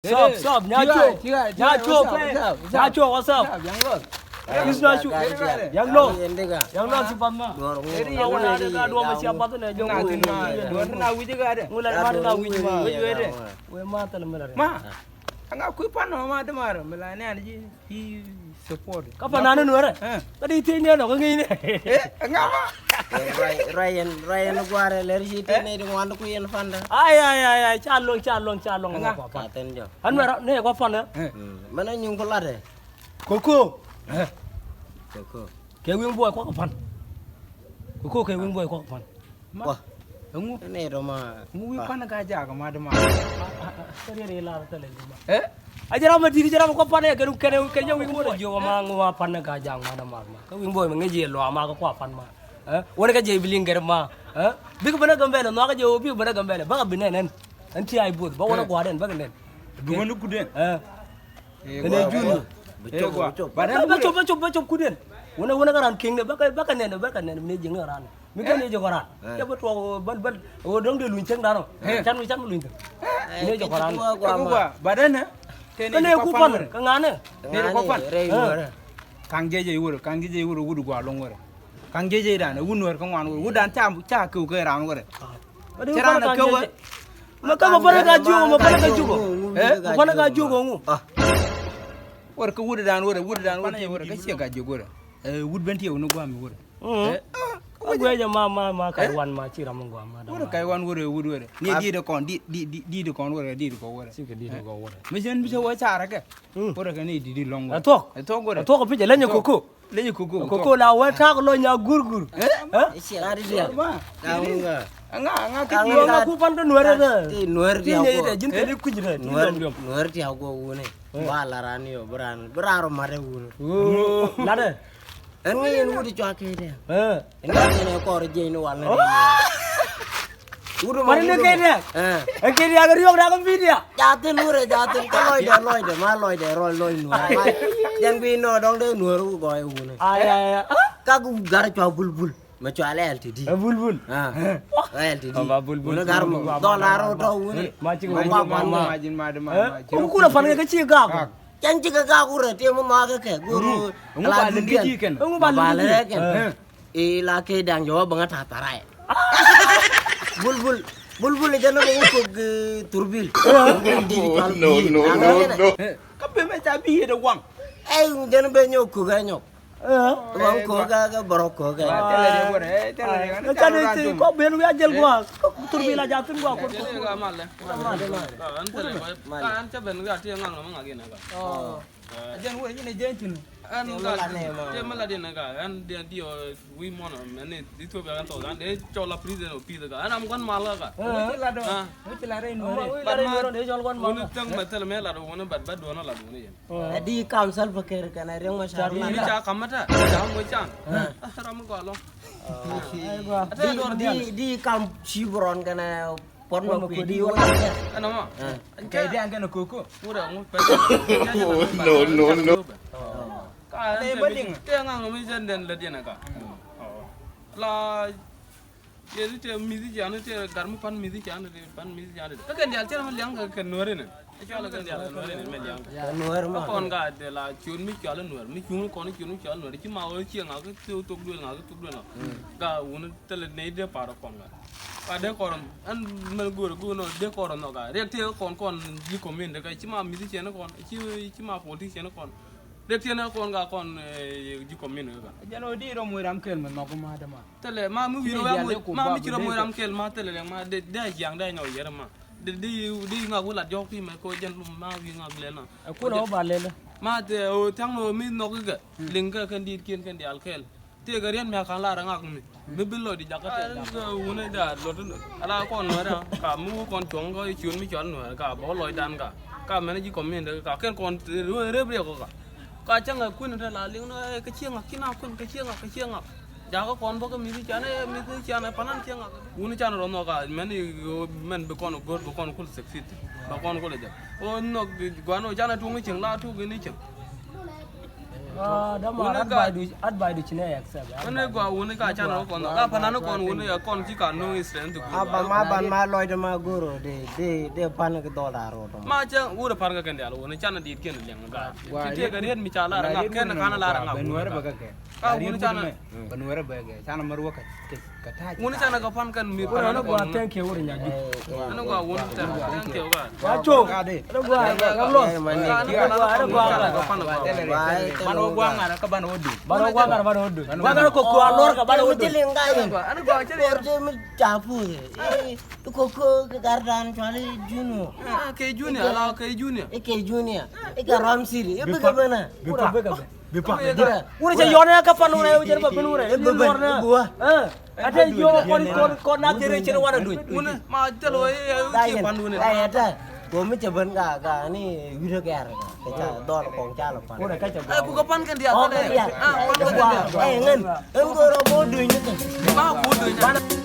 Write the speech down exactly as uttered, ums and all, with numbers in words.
Sup, sup, nya cok. Nya cok, eh. Nya cok, what's up? Kis na cu. Yang Lɔs. Yang Lɔs ci path ma. Duɔr ŋu. Ŋa wä na de ka duɔm a cia path nɛ jɔŋ. Duɔr na wi̱c ka de. Ŋu la ma de na wi̱c ma. Wi̱c wee de. Wee ma thɛl mi la de. Ma. Aŋa kui̱ pan ma de mar mi la nɛ an ji̱. I̱ support. Kä pan nani nuɛrɛ. Kä di thiec nɛ nɔ kä ŋi̱i̱ni. Ŋa ma. Rɔy, rɔy yɛn, rɔy yɛn guarɛ lɛr ci ti nɛ di ŋuan ku yɛn panda. Ay, ay, ay, ay, ca luɔ̱ŋ, ca luɔ̱ŋ, ca luɔ̱ŋ. Ŋa. Ka thin jɔ. An mɛ rɔ, nɛ kɔ pan ɛ. Mɛn a nyuŋ ku lat ɛ. Koko. Koko. Kɛ wi̱i̱ buɔy kɔk pan. Koko kɛ wi̱i̱ buɔy kɔk pan. Ma. Wah. Ɛŋu? Ɛn ɛ dɔma. Ŋu wi̱i̱ pan ka jak ma dɔma. Kä riɛn ilar thɛlɛ dɔma. Eh? A jɛ ram ma di̱t, jɛ ram kɔ pan ɛ kɛn, kɛn, kɛn jɛ wi̱i̱ ŋuɔt a jiök ma ŋu wa pan ka jak ma dɔma ma. Kä wi̱i̱ buɔy ma ŋäc jɛ lɔa ma kä kua pan ma. Eh? Wänɛ kä jɛ bi liŋ gɛr ma. Eh? Bik bänä Gambɛlɛ, nhɔakä jɛ wä bik bänä Gambɛlɛ. Bäkä bi nɛn ɛn. Ɛn ti ay both. Bä wänä gua̱a̱dɛn bäkä nɛn. Bi wänä kudɛn. Eh? Kɛnɛ junior. Bä cop, bä cop, bä cop kudɛn. Wänɛ, wänɛ kä ran kiŋdɛ, bä kɛ, bä kɛ nɛn, bä kɛ nɛn, mi ni jiŋ ran. Mi kɛn ni jiŋ ran. Cɛ bä tuɔk bä, bä, wä dɔ̱ŋ dee luny cäŋ dan ɔ. Can mi, can mi luny cäŋ. Ni jiŋ ran. Bä dɛn ɛ. Kɛnɛ ku pan, kä ŋanɛ. Ni jiŋ ku pan. Kaŋ jɛ jɛ iwär, kaŋ jɛ jɛ iwär, wut gua lɔŋ wär. Kaŋ jɛ jɛ dan, wut nuɛr kä ŋuan wär. Wut dan ca, ca kiw kɛ ran wär. Cɛ ran kiw wär. Ma kä ma panɛ ka jiök, ma panɛ ka jiök. Eh? Ma panɛ ka jiök ŋu. Wär kä wut dan wär, wut dan wär, wär kä ciɛ ka jiök wär. Eh, wut ben tiɛ wun guam wär. Eh? A guɛ jɛ ma, ma, ma ka wan ma ci ram guam ma. Wär ka wan wär, wut wär. Ni di de kɔn, di, di, di, di de kɔn wär, di de kɔn wär. Ci kɛ di de kɔn wär. Mi jɛn bi cɛ wä carɛ kɛ. Wär kɛ ni di di lɔŋ wär. Ɛ thok. Ɛ thok wär. Ɛ thok pi jɛ lɛ nyɛ koko. Lenyɛ koko. Koko la wä tak lɔ nya gurgur. Eh? Ŋa, ŋa ku pan kä nuɛrɛ dɛ. Ti nuɛr ti nyɛ dɛ jin kɛ di kuj dɛ. Nuɛr ti a go wune. Ba la ran yo bran bran ro mare wune. La dɛ. Ɛn ŋa yɛn wut cua kɛ dɛ. Eh. Ɛn ŋa yɛn kɔr jɛ ni wal na. Wut ma ni kɛ dɛ. Eh. Ɛn kɛ dɛ a kɛ riɔk da kɛ video. Jathin wurɛ jathin kä lɔcdɛ lɔcdɛ ma lɔcdɛ rɔy lɔc nuɔr ma. Jɛn bi nɔ dɔŋ dee nuɔr ku gɔɔy wuni. Ay, ay, ay. Ka ku gar cua bulbul. Ma cua lɛ L T D. Ɛ bulbul. Ah. Lɛ L T D. Ɛ ba bulbul. Wuni gar mɔ. Dɔlar rɔ tɔ wuni. Ma cik ma ma ma. Ɛ ku kura pan kɛ ci gak. Cɛn cikɛ gak wurɛ ti mɔ ma kɛ kɛ. Guru. Ŋu ba lin kɛ ci kɛn. Ŋu ba lin kɛ ci kɛn. Ila kɛ da̱ŋ jɔwä bäŋä ta̱a̱ tharay. Bulbul, bulbul jɛn bä wä kök, eh, thurbil. No, no, no, no. Kä ben mɛ ca bi yet waŋ. Ey jɛn bä nyɔk kök ɛ nyɔk. Waŋ kök ɛ kɛ bärɔ kök ɛ. Ɛ ca ni ti kɔk ben wi̱i̱ a jɛl gua̱a̱k. Thurbil a ja̱thin gua̱a̱k kɔk. Ɛ jɛn wä yɛn ɛ jɛn thin. Ɛn ka tëë mi la diɛn ka ɛn diɛn ti ɔ wi̱i̱ muɔ̱n ɔ mɛn ni Ethiopia kɛn thɔk an dee cɔl a president ɔ pi̱th ka ɛn am gua̱n mal ka ka. Wuni täŋ mɛ thil mɛ lat wuni bɛt bɛt duɔn ɔ lat wuni yɛn. Ɛ di kam Salva Kiir kɛn ɛ Riek Machar. Wuni ca kam mɛ tɛ ca mɔ can. Ram mi gɔa lɔŋ. Di di kam ci burɔn kɛn ɛ Pɔt ma kui̱ di wä. Ɛn ama. Kɛ di an kɛn koko. Wurɛ ŋu pɛ. No, no, no. Ka ɛn tɛ mi tɛ ŋaŋ mi jɛn den lɛ diɛn ka. La yɛ di tɛ mithi cian tɛ gar mi pan mithi cian tɛ pan mithi cian tɛ. Kä kɛn dial cɛ ma liaŋ kɛ nuɔri ni. Cɔal kɛn dial nuɔri ni mɛ liaŋ. Nuɔri ma. Kɔn ka de la ciun mi cɔal nuɔri mi ciun kɔn ciun mi cɔal nuɔri ci ma wä ci ŋa kɛ tok duel ŋa kɛ tok duel ŋa. Ka wun Thilɛ nɛy dee parɔ kɔn ɣä. Ka dee kɔrɔ ɛn mɛn go̱o̱rɛ go̱o̱r nɔ dee kɔrɔ nhɔk ɣä. Riɛk tëë kɔn kɔn ji̱ community kä ci ma musician kɔn ci ci ma politician kɔn. Riɛk tëë nɛ kɔn ɣä kɔn ji̱ community kä. Jɛn ɣä di rɔ moc ram kɛl mɛ nhɔk ma dɛ ma. Thilɛ ma mi wi̱i̱ ram moc ma mi ci rɔ moc ram kɛl ma thilɛ lɛ ma dee dee a jiaŋ dee a nyɔk yɛr ma. Dee dee dee ŋak wi̱i̱ lat jɔk ti mɛ ko jɛn lum ma wi̱i̱ ŋak lɛ na. Ɛ kulɛ wä ba lɛlɛ. Ma thɛ ɣä thaŋ nɔ mi nhɔk kɛ. Liŋ kɛ kɛn di̱i̱t kiɛn kɛn diaal kɛl. Tëëkɛ riɛn mi a ka̱n lar ɛ ŋak mi mi bi lɔcdi jakä tɛth. Wunɛ da luɔt ala kɔn nuɛɛrä ka mi wä kɔn cuɔ̱ŋ kä ciöt mi cɔal nuɛɛrä ka bä lɔcdan ka ka mɛn ji̱ kɔmin dee ka kɛn kɔn rep riɛk kɔ ka. Ka cäŋ ɛ kuën te la liŋ nɔ ɛ kä cieŋ ŋak ci na kuën kä cieŋ ŋak kä cieŋ ŋak. Jakä kɔn bä kä mi̱th can ɛ mi̱th can ɛ panan cieŋ ŋak. Wun can rɔ nhɔk ka mɛn i̱ mɛn bi kɔn go̱r bi kɔn kul succeed bä kɔn kul ɛ jɛ. Ɣöö nhɔk guan ɣöö can ɛ tuɔ̱ŋ i̱ cieŋ la tuɔ̱ŋ in i̱ cieŋ. Ah, dama wuni advice du, advice du ci nɛ accept. Wuni gua wuni ka can rɔ kɔn ka panan kɔn wuni ya kɔn ci ka no strength. Aba ma ban ma lɔcdɛ ma goro de de de pan ki dɔl da rɔ. Ma cɛ wuri pan ka kɛn dial wuni can dit kɛn liɛŋ ga. Ci tëë ka riet mi ca lar ŋa kɛn kan lar ŋa wuni ka. Ka wuni can. Ban wɛrɛ bɛ kɛ can ma ruɔ ka. Wuni canɛ kɛ pan kɛn mi pan ni gua thank you wuri nya ju. Ani gua wuni thank you ga. Wa cho. Ani gua ka lɔs. Ban wa gua ŋara ka ban wa du. Ban wa gua ŋara ban wa du. Gua ŋara ko ko a lɔr ka ban wa du. Ani gua cɛ. Kor te mi chapu. Ko ko ka gar dan chwali juno. Ke junior la ke junior. Ke junior. Ke ram siri. Bi ka bana. Bi pa. Bi pa. Wurɛ cɛ yɔnɛ ka pan wurɛ, wurɛ cɛ ba ben wurɛ. Bi ben. Bi wa. Ate yɔ kɔn kɔn kɔn na tere cɛ wara duny. Wunɛ ma telo ye ye ci pan wunɛ. Ay ata. Ko mi cɛ ben ka ka ni wurɛ kɛ ar ka. Ka ca dɔl kɔn ca lo pan. Wurɛ ka cɛ. Ay bu ka pan kɛn dia. Ah, pan kɛn dia. Ay ngan. En ko ro bo duny ni. Ma bo duny.